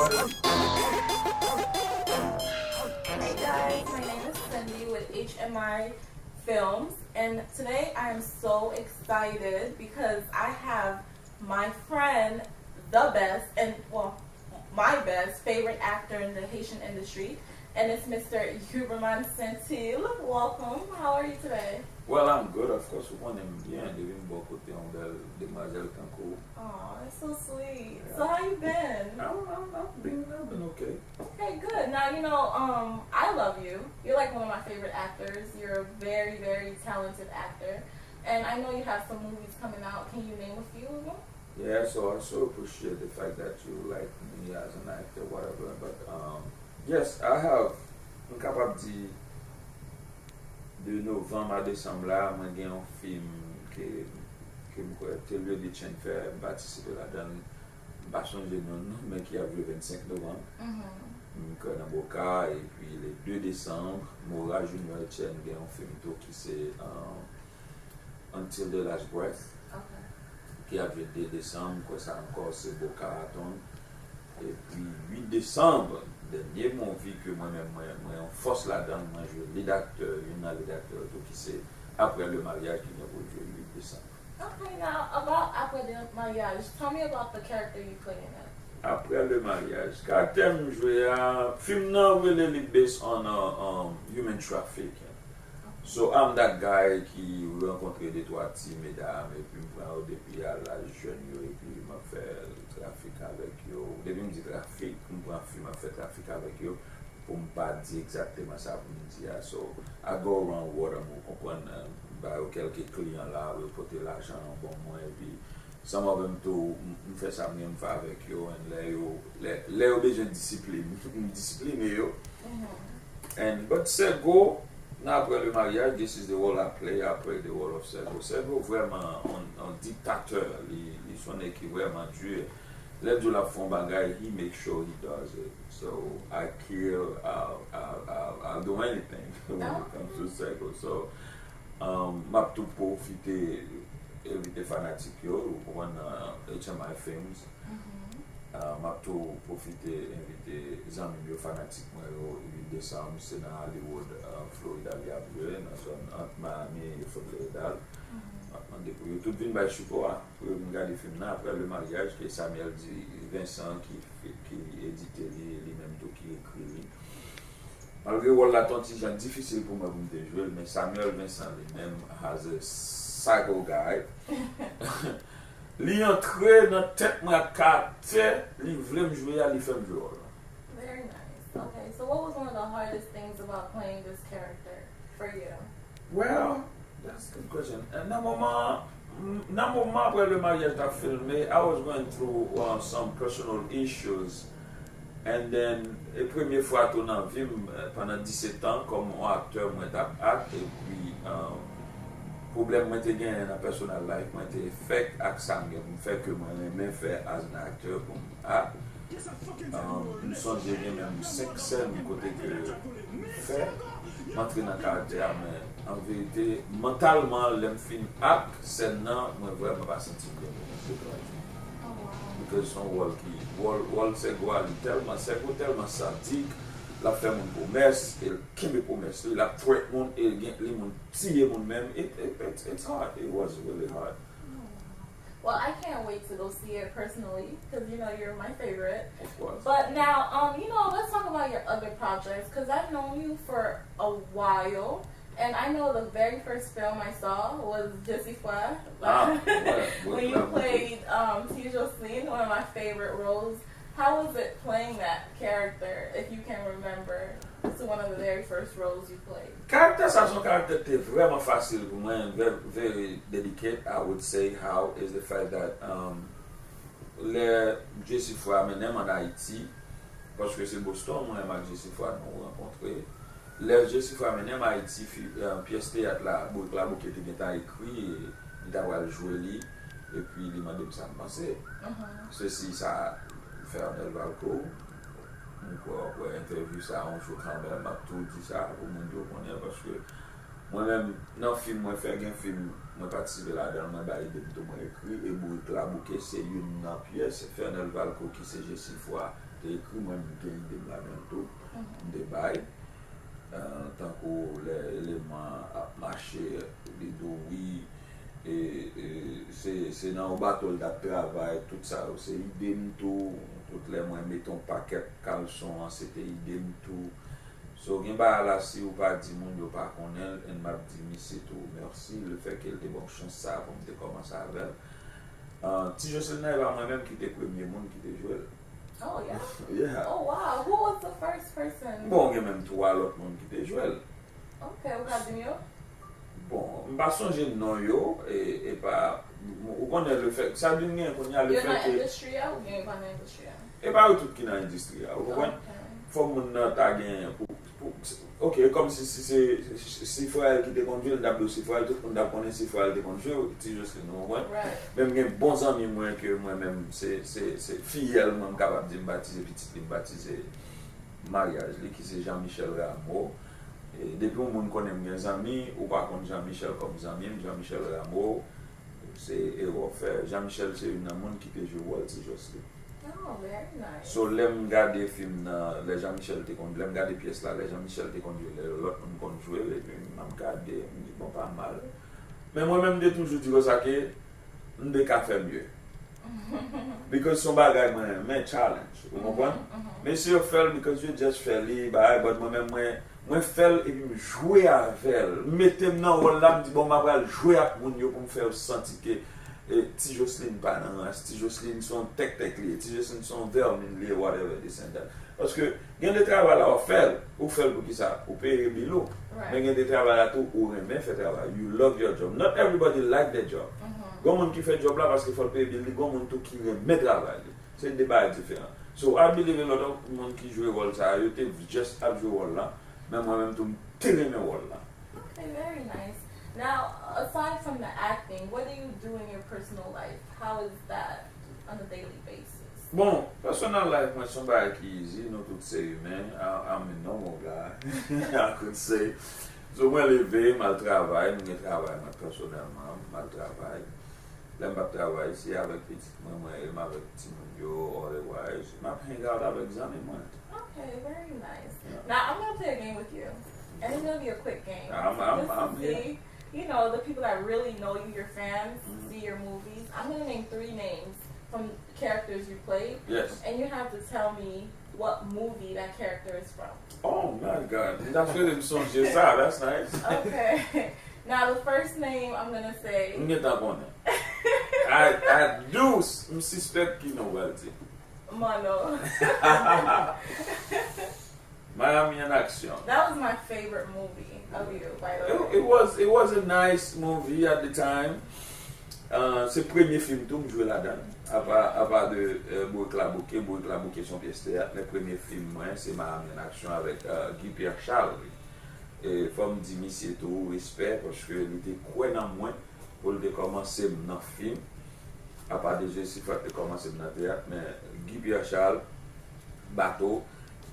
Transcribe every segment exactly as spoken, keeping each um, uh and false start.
Hey guys, my name is Cindy with H M I Films, and today I am so excited because I have my friend, the best, and well, my best favorite actor in the Haitian industry, and it's Mister Huberman Saintil. Welcome. How are you today? Well, I'm good, of course. Ou konnen m byen, depi m bò kote yon bèl demwazèl tankou. Aw, that's so sweet. So how you been? I'm, I'm, I've been, I've been okay. Okay, good. Now, you know, um, I love you. You're like one of my favorite actors. You're a very, very talented actor. And I know you have some movies coming out. Can you name a few of them? Yeah, so I so appreciate the fact that you like me as an actor, whatever. But um, yes, I have. M kapab di de novanm a desanm la, mwen gen yon fim ke ke m kwè Telio Dechen fè, m patisipe ladan l. M pa sonje non l non, men ki ap jwe vennsenk novanm. M kwè nan Boca, epi le de desanm, Mora Junior Etienne gen yon fim tou ki se uh, Until the Last Breath, ki ap jwe de desanm, m kwè sa ankò se Boca Raton. Epi uit desanm, dènye movie ke mwen menm mwen mwen yon fòs ladan l, mwen jwe lead aktè, youn nan lead aktè yo tou ki se Après le mariage ki gen pou l jwe uit desanm. Okay, now about Après le mariage, tell me about the character you play in it. Après le mariage, karaktè m jwe a, fim nan rele li based on uh, um, human trafficking. So I'm that guy ki rankontre de twa ti medam epi m pran yo depi a laj jèn yo epi m ap fè trafik avèk yo. Depi m di trafik, m pran fi m ap fè trafik avèk yo. Pou m pa di egzakteman sa pou m di a. So I go around water, ou konprann, m ba yo kèlke kliyan la, yo pote lajan an ban mwen epi Some of them tou, m fè sa m gen m fè avèk yo, and lè yo lè, lè yo bezwen disiplin, m disipline yo. And but Sego, nan Après le mariage, this is the role I play, I play the role of Sego. Sego vrèman on, on diktatè, li, li se yon nèg ki vrèman di. Lè l di l ap fè yon bagay, he make sure he does it. So I kill, I, I, I, I'll do anything when it comes to Sego. So Um, m ap tou pwofite envite fanatik yo, ou konprann, nan H M I Films. Uh, m ap tou pwofite envite zanmi m yo, fanatik mwen yo, uit desanm, se nan Hollywood, uh, Florida li ap jwe, nan zòn ant Miami e Fort Lauderdale. M ap mande pou yo tout vin bay sipò a, pou yo vin gade fim nan, Après le mariage, ke Samuel di Vincent ki, ki edite li, e li menm tou ki ekri li. Malgre wòl la te yon ti jan difisil pou mwen pou m te jwe l, men Samuel Vincent li menm, as a psycho guy, li antre nan tèt mwen ak karaktè li vle m jwe a, li fè m jwe wòl la. Very nice. Okay, so what was one of the hardest things about playing this character for you? Well, that's a good question. Nan moman nan moman Après le mariage t ap filme, I was going through uh, some personal issues. And then, e premye fwa tou nan vi m, pandan disèt an, kòm yon aktè, mwen t ap act, epi um, pwoblèm mwen te genyen nan personal life mwen te fèk ak sa m gen pou m fè, ke mwen renmen fè as an actor pou m act. Um, m sonje gen menm senk sèn kote ke m fè, m antre nan karaktè a, men an verite, mantalman, lè m fin act sèn nan, mwen vrèman pa santi m byen pou mwen te travay. Because se yon wòl ki, wòl, wòl Sego a, li tèlman, Sego tèlman sadik, l ap fè moun pwomès, e l kenbe pwomès li, l ap threat moun, e l gen, li moun tiye moun menm. It, it, it, it's hard, it was really hard. Well, I can't wait to go see it personally because you know you're my favorite. Of course. But now, um, you know, let's talk about your other projects because I've known you for a while. And I know the very first film I saw was Jesifwa, Ah, ouais, when you ouais, played um, Ti Jocelyn, one of my favorite roles. How was it playing that character, if you can remember? It's one of the very first roles you played. Karaktè sa se yon karaktè ki te vrèman fasil pou mwen, very, very delicate, I would say, how is the fact that um, lè Jesifwa mennen m ann Ayiti, paske se Boston mwen menm ak Jesifwa nou rankontre. Lè Jesifwa mennen m Ayiti, fi, eh, pyès teyat la, Bourik Labouke te gentan ekri, li ta pral jwe li, epi li mande m sa m panse. Se si sa Fernel Valco, mwen kwè w ap wè entèvyou sa a yon jou kanmenm, m ap tou di sa pou moun yo konnen, paske mwen menm, nan fim mwen fè, gen fim mwen patisipe ladan l, mwen bay ide m tou, mwen ekri, e Bourik Labouke se youn nan pyès, Fernel Valco ki se Jesifwa, te ekri, mwen menm m gen ide m ladan l tou. M te bay. Tankou lè eleman ap mache, li di w wi, e, e, se, se nan yon bato l t ap travay, tout sa yo se ide m tou. Tout lè mwen mete yon pakèt kalson an, se te ide m tou. So, gen bagay la, si ou pa di moun, yo pa konnen l, and m ap di misye tou mèsi, lefètke l te ban m chans sa a pou m te kòmanse avè l. Ah, Ti Jocelyn nan, e pa mwen menm ki te premye moun ki te jwe l. Oh, yeah? Yeah. Oh, wow. Who was the first person? Bon, gen menm twa lòt moun ki te jwe l. Ok, ou ka di m yo? Bon, m pa sonje non yo, e, e pa, ou konnen lefèt, sa vin gen kounye a, lefètke. Yo nan endistri a oubyen yo pa nan endistri a? E pa yo tout ki nan endistri a, ou konprann? Ok. Fò moun nan ta gen, pou, pou, ok, e kòmsi si se, si, si frè l ki te konn jwe l, m t ap di w se frè l, tout moun t ap konnen se frè l te konn jwe, Ti Jocelyn, ou konprann? Right. Men m gen bon zanmi mwen ke mwen menm, se, se, se fiyèl mwen, m kapab di m batize pitit li, m batize maryaj li, ki se Jean Michel Rameau. E, depi yon moun konnen m gen zanmi, ou pa konn Jean Michel kòm zanmi m, Jean Michel Rameau, se erè w fè. Jean Michel se youn nan moun ki te jwe wòl Ti Jocelyn. Oh, very nice. So, lè m gade fim nan, lè Jean Michel te konn, lè m gade pyès la, lè Jean Michel te konn jwe, lè lòt moun konn jwe l, epi m ap gade, m di, bon, pa mal. Men mwen menm, m te toujou di konsa ke m te ka fè mye. Because se yon bagay mwen renmen, challenge, ou konprann? Mesye yo fè l because yo just fè li, bagay, but mwen menm, mwen, mwen fè l epi m jwe avè l. M mete m nan wòl la, m di, bon, m apral jwe ak moun yo pou m fè yo santi ke, eh, Ti Jocelyn pa nan rans, Ti Jocelyn se yon tèktèk li ye, Ti Jocelyn se yon vèmin li ye, whatever, this and that. Paske gen de travay la w ap fè l, ou fè l pou kisa? Ou peye bil ou. Right. Men gen de travay la tou, ou renmen fè travay. You love your job. Not everybody like their job. Gon moun ki fè job la paske fò l peye bil li, gon moun tou ki renmen travay li. Se de bagay diferan. So, I believe a lot of moun ki jwe wòl sa a, yo te just ap jwe wòl la, men mwen menm tou, m te renmen wòl la. Okay, very nice. Now, aside from the acting, what do you do in your personal life? How is that on a daily basis? Bon, personal life mwen se yon bagay ki easy, nou tout se imen. I, I'm a normal guy, I could say. So, mwen leve, m al travay, m gen travay mwen pèsonèlman, m al travay. Lè m p ap travay, se avèk pitit mwen, mwen e m avèk timoun yo, otherwise, m ap hang out avèk zanmi mwen. Okay, very nice. Yeah. Now, I'm gonna play a game with you. And it's gonna be a quick game. I'm, I'm, Just to I'm here. See, you know, the people that really know you, your fans, see your movies. I'm gonna name three names from characters you played. Yes. And you have to tell me what movie that character is from. Oh my God. M ta swete m sonje sa. That's nice. Okay. Now, the first name I'm gonna say. M gentan konnen. I, I do s-, m sispèk ki non w pral di. Mano. Miami en Action. That was my favorite movie of you, by the way. It, it was, it was a nice movie at the time. Uh, se premye fim tou m jwe ladan l. Apa, apa de, euh, Bourik Labouke, Bourik Labouke se yon pyès teyat, men premye fim mwen se Miami en Action avèk, euh, Guy Pierre Charles. E fò m di misye tou respè, paske li te kwè nan mwen pou l te kòmanse m nan fim. Apa de Jesifra te kòmanse m nan teyat, men Guy Pierre Charles, Bato,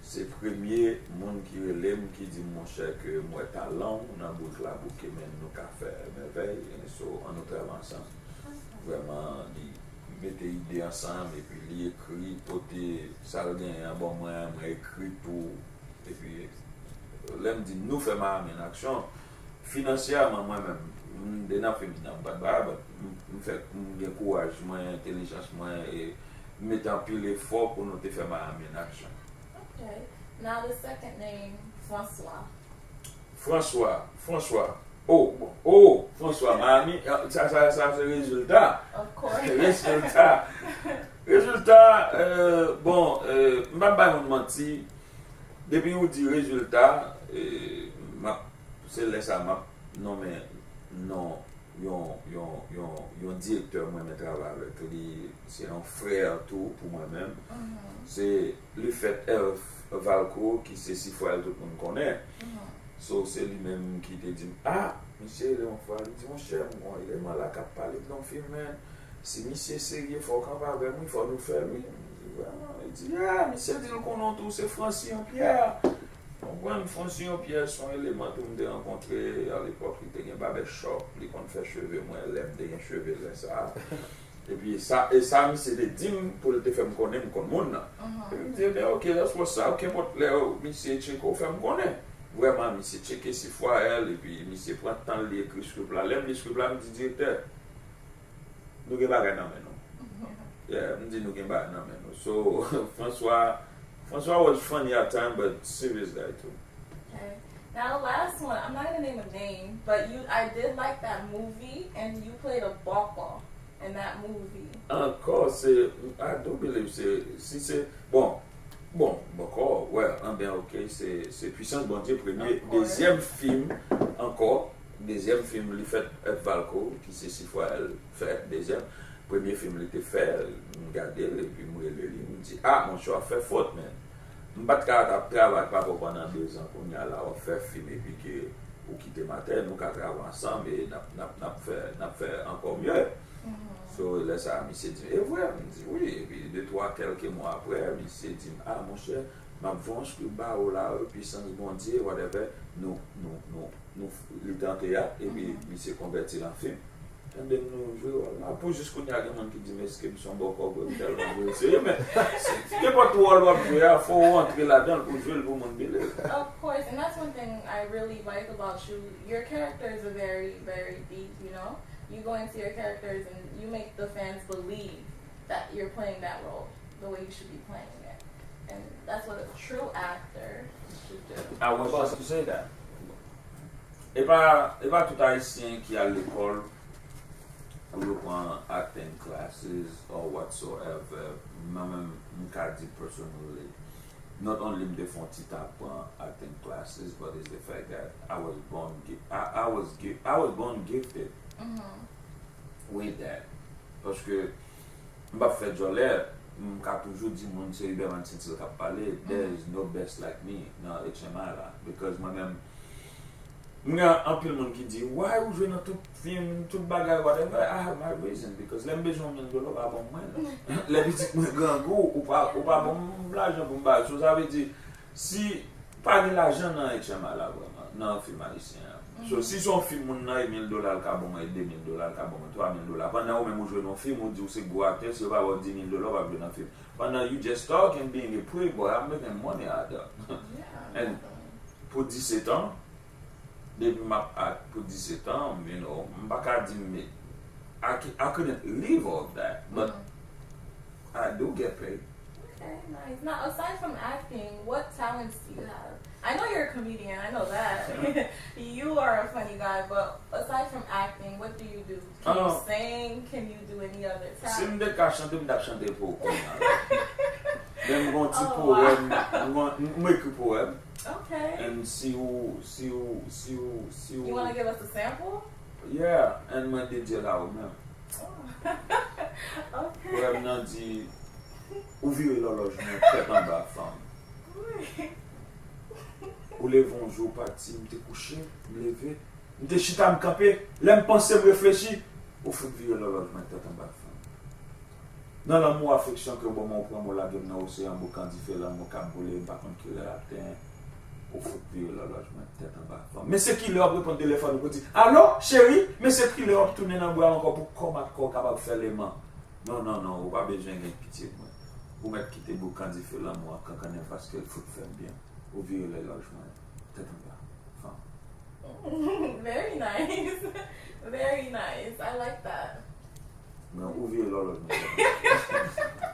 se premye moun ki rele m, ki di m, monchè, ke m wè talan w nan Bourik Labouke, men nou ka fè mèvèy, and so, ann nou travay ansanm. Vrèman, li mete ide ansanm, epi li ekri, pote sa l genyen an ban mwen, mwen ekri tou. Epi, lè m di nou fè Miami en Action, finansyèman, mwen menm, m te nan fim nan, m pa t bay, but m, m fè, m gen kouraj mwen, entèlijans mwen, e m mete anpil efò pou nou te fè Miami en Action. Okay. Now the second name, François. François, François. Oh, bon. Oh, François, Miami, ah, sa, sa, sa se rezilta. Of course. Rezilta. Rezilta, euh, bon, euh, m pa bay moun manti. Depi ou di rezilta, euh, m ap, se lè sa m ap nonmen non yon, yon, yon, yon direktè mwen renmen travay avèk li, se yon frè tou pou mwen menm. Se Lefèt Herve Valcourt ki se sifwal tout moun konnen. So, se li menm ki te di m, ah, misye rele yon fwa, li di, monchè, m gon eleman la k ap pale de yon fim, men si misye serye, fò w kanpe avè m, wi, fò nou fè l, wi. M di, vrèman? Li di, yeah, misye di l konnen w tou, se Francillon Pierre. Konprann, Francillon Pierre se yon eleman tou m te rankontre alepòk, li te gen babèchòp, li konn fè cheve mwen, lè m te gen cheve lè sa a. Epi sa, e sa misye te di m pou l te fè m konnen m konn moun nan. Epi m di, ebyen, ok, that's what's up, kenpòt lè misye tcheke w, fè m konnen. Vrèman, misye tcheke Sifwael, epi misye pran tan l li ekri script la. Lè m li script la, m di, direktè, nou gen bagay nan men nou. Yeah, m di nou gen bagay nan men nou. So, François, François was funny at time, but serious guy too. Okay. Now the last one, I'm not gonna name a name, but you, I did like that movie, and you played a bòkò in that movie. Ankò, se, I do believe se, si se, bon, bon, bòkò, well, anben, ok, se, se Pwisans Bondye premye, dezyèm fim ankò, dezyèm fim li fèt F. Valco, ki se Sifwael fè, dezyèm, premye fim li te fè, m gade l, epi m rele li, m di, ah, monchè, w ap fè fot, man. M pa t ka t ap travay ak papa w pandan dezan, kounye a la w ap fè fim epi ke ou kite m atè, nou ka travay ansanm e n ap, n ap, n ap fè, n ap fè ankò mye. So, lè sa a, misye di m, e vre? M di, wi. Epi, de twa, kèlke mwa apre, misye di m, ah, monchè, m ap voye yon script ba ou la, wi, Pwisans Bondye, whatever, nou, nou, nou, nou, li te an teyat, epi misye konvèti l an fim. And then nou jwe wòl la. Pou jis kounye a, gen moun ki di m, èske m se yon bòkò vre? M tèlman vre serye, men nenpòt wòl w ap jwe a, fò w antre ladan l pou w jwe l pou moun believe. Of course, and that's one thing I really like about you. Your characters are very, very deep, you know? You go into your characters and you make the fans believe that you're playing that role the way you should be playing it. And that's what a true actor should do. I was just to say that. E pa, e pa tout Ayisyen ki al lekòl pou yo pran acting classes or whatsoever. Mwen menm, m ka di personally, not only m te fè yon ti tan pran acting classes, but it's the fact that I was born, gi- I, I was, gi- I was born gifted with that. Paske m p ap fè djòlè, m ka toujou di moun se Huberman Saint-Cyr k ap pale, there is no best like me nan H M I la. Because mwen menm, m gen anpil moun ki di, why ou jwe nan tout fim, tout bagay, whatever, I have my reason. Because lè m bezwen yon mil dola, ou pa ban mwen l. Lè pitit mwen grangou, ou pa, ou pa ban m lajan pou m ba l. So, sa vle di, si pa gen lajan nan H M I la vrèman, nan fim ayisyen an. So, si se yon fim moun nan e mil dola l ka ban mwen, e de mil dola l ka ban mwen, twa mil dola. Pandan ou menm ou jwe nan yon fim, ou di ou se gwo aktè, si yo pa ba w di mil dola, ou p ap jwe nan fim. Pandan you just talking, being a pretty boy, I'm making money out of. And pou disèt an, depi m ap act pou disèt an, you know, m pa ka di m, I, c- I couldn't live off that, but I do get paid. Okay, nice. Now, aside from acting, what talents do you have? I know you're a comedian, I know that. You are a funny guy, but aside from acting, what do you do? Can you sing? Can you do any other talent? Si m te ka chante, m t ap chante pou ou kounye a la. Men m gen yon ti powèm, m gen- m ekri powèm. Okay. And si ou, si ou, si ou, si ou. You want to give us a sample? Yeah, and mwen dedye l a ou menm. Okay. Powèm nan di, ou vire lòlòj mwen tèt anba fanm. Ou leve yon jou ou pati, m te kouche, m leve, m te chita, m kanpe, lè m panse, m reflechi, ou fout vire lòlòj mwen tèt anba fanm. Nan lanmou, afeksyon ke w ban mwen, ou pran mwen, w lage m nan oseyan boukan dife, lanmou k ap boule, m pa konn kilè l ap tenyen, ou fout vire lòlòj mwen tèt anba fanm. Men se kilè w ap reponn telefòn ou pou di, alo, cheri, men se kilè w ap tounen nan bra m ankò pou kò m ak kò w kapab fè leman. Non, non, non, ou pa bezwen gen pitye mwen. Ou mèt kite boukan dife lanmou an kankannen paske l fout fè m byen. Ou vire lòlòj mwen tèt anba fanm. Very nice. Very nice. I like that. Men ou vire lòlòj mwen tèt anba fanm.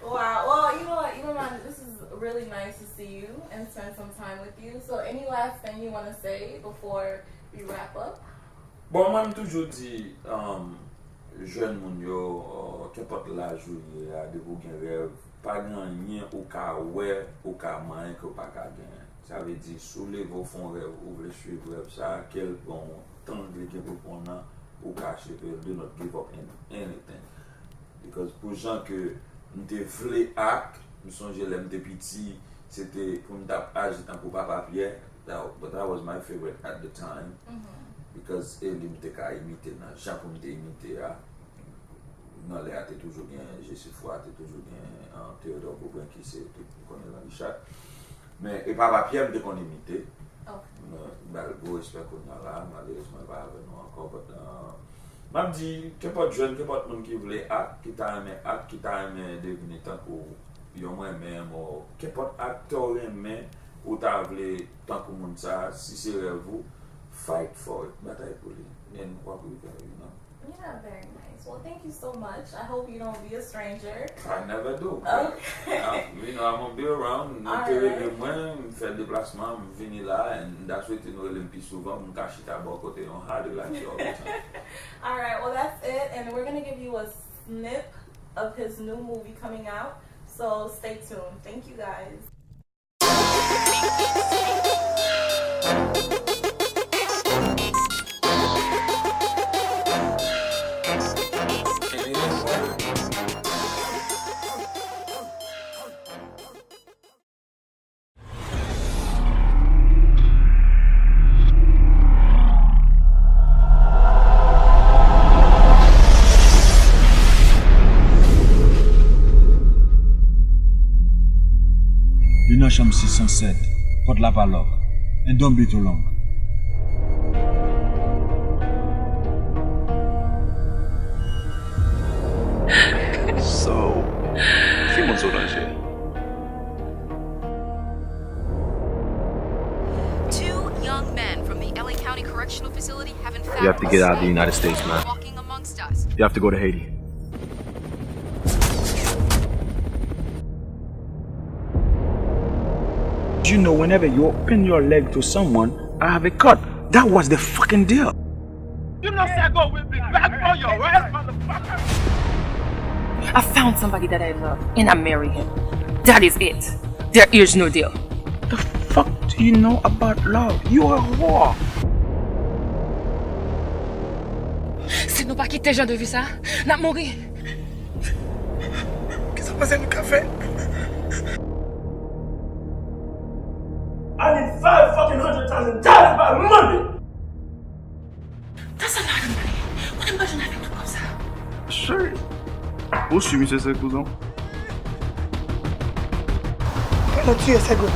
Wow. Well, you know what, Huberman, this is really nice to see you and spend some time with you. So, any last thing you want to say before we wrap up? Bon, mwen m toujou di um, jèn moun yo, uh, kenpòt laj ou ye a, depi w gen rèv, pa gen anyen ou ka wè, ou ka manyen ke w pa ka genyen. Sa vle di, si w leve w fè yon rèv, ou vle swiv rèv sa a, ke l pran w tan li gen pou l pran w nan, ou ka acheve l. Do not give up in anything. Because pou jan ke m te vle act, m sonje lè m te piti, se te pou m t ap aji tankou Papa Pyè, that, but that was my favorite at the time. Because e li m te ka imite nan jan pou m te imite a. Nan lè a te toujou gen Jesifwa, te toujou gen uh, Théodore Beaubrun ki se tout nou konnen nan Richard. Men e Papa Pyè m te konn imite. Mwen ba l gwo respè kounye a la, malerezman li pa avè nou ankò, but uh, M ap di, kenpòt jèn, kenpòt moun ki vle ak, ki ta renmen ak, ki ta renmen devni tankou yo mwen menm, o kenpòt aktè w renmen, ou ta vle tankou moun sa, si se rèv ou, fight for it, batay pou li. Men w ap rive, you know. Yeah, very nice. Well, thank you so much. I hope you don't be a stranger. I never do. Okay. I, you know, I'm gonna be around. Nou te rele mwen, m fè deplasman, m vini la, and that's why nou rele m pi souvan, m ka chita bò kote yon hot like you all the time. All right, well, that's it, and we're gonna give you a snip of his new movie coming out, so stay tuned. Thank you, guys. Li nan chanm sis san sèt, pòt la pa lòk, and don't be too long. So, ki moun sa w nan jè? Two young men from the L A County Correctional Facility have in fact You have to get out of the United States, man. Walking amongst us. You have to go to Haiti. You know, whenever you open your leg to someone, I have a cut. That was the fucking deal. You know Sego will be back for your ass, motherfucker. I found somebody that I love and I marry him. That is it. There is no deal. The fuck do you know about love? You are a whore. Si nou pa kite jan de vi sa, n ap mouri. Kisa w panse nou ka fè? I need five fucking hundred thousand dollars by Monday. That's a lot of money. Kote m pral jwenn avèk tout kòb sa? Shit. Ou si misye se kouzan w? Fò nou tiye Sego.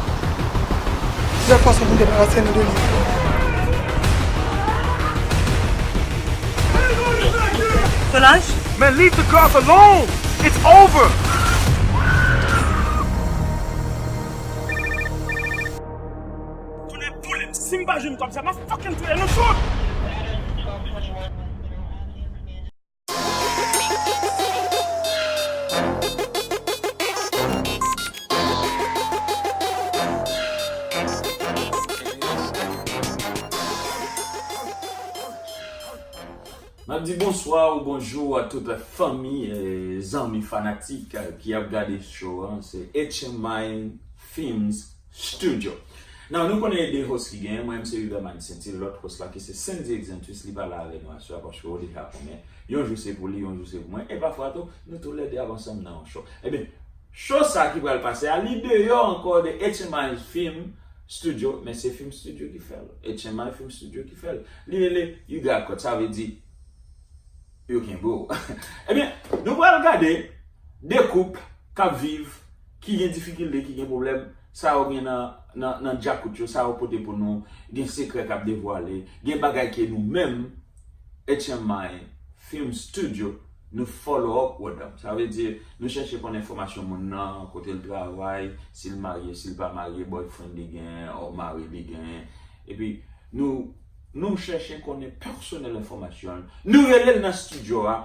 Sèl fason pou n debarase nou de li. Solange? Man, leave the girls alone! It's over! Tounen pou li. Si m pa jwenn kòb sa, m ap fucking touye nou tout! M ap di bonswa ou bonjou a tout fanmi, eh, zanmi fanatik, eh, ki ap gade show an. Se H M I Films Studio. Now, nou konnen e de host ki genyen, mwen menm se Huberman Saintil, lòt host la ki se Sandy Exantus, li pa la avè nou aswè a paske ou deja konnen, yon jou se pou li, yon jou se pou mwen, e pafwa tou, nou toulède ap ansanm nan yon show. Ebyen, show sa ki pral pase a, li deyò ankò de H M I Film Studio, men se Film Studio ki fè l. H M I Film Studio ki fè l. Li rele You Got Caught, sa vle di yo kenbe w. Ebyen, nou pral gade de koup k ap viv, ki gen difikilte, ki gen pwoblèm, sa yo gen nan, nan, nan djakout yo, sa yo pote pou nou, gen sekrè k ap devwale, gen bagay ke nou menm, H M I Film Studio, nou follow up with them. Sa vle di, nou chèche konn enfòmasyon moun nan, kote l travay, si l marye, si l pa marye, boyfriend li gen, or mari li gen. Epi, nou, nou chèche konnen pèsonèl enfòmasyon l. Nou rele l nan studio a,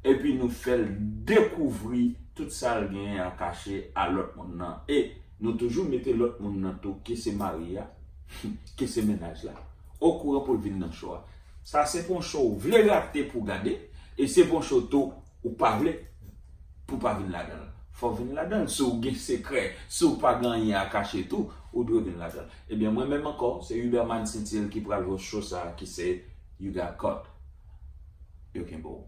epi nou fè l dekouvri tout sa l genyen a kache a lòt moun nan. E nou toujou mete lòt moun nan tou, ke se mari a, ke se mennaj la, okouran pou l vin nan show a. Sa se pa yon show ou vle rate pou w gade, e se pa yon show tou ou pa vle pou w pa vin ladan l. Fò w vin ladan l. Si w gen sekrè, si w pa gen anyen a kache tou, ou dwe vin ladan l. Ebyen, mwen menm ankò, se Huberman Saintil ki pral host show sa a ki se You Got Caught. Yo kenbe w.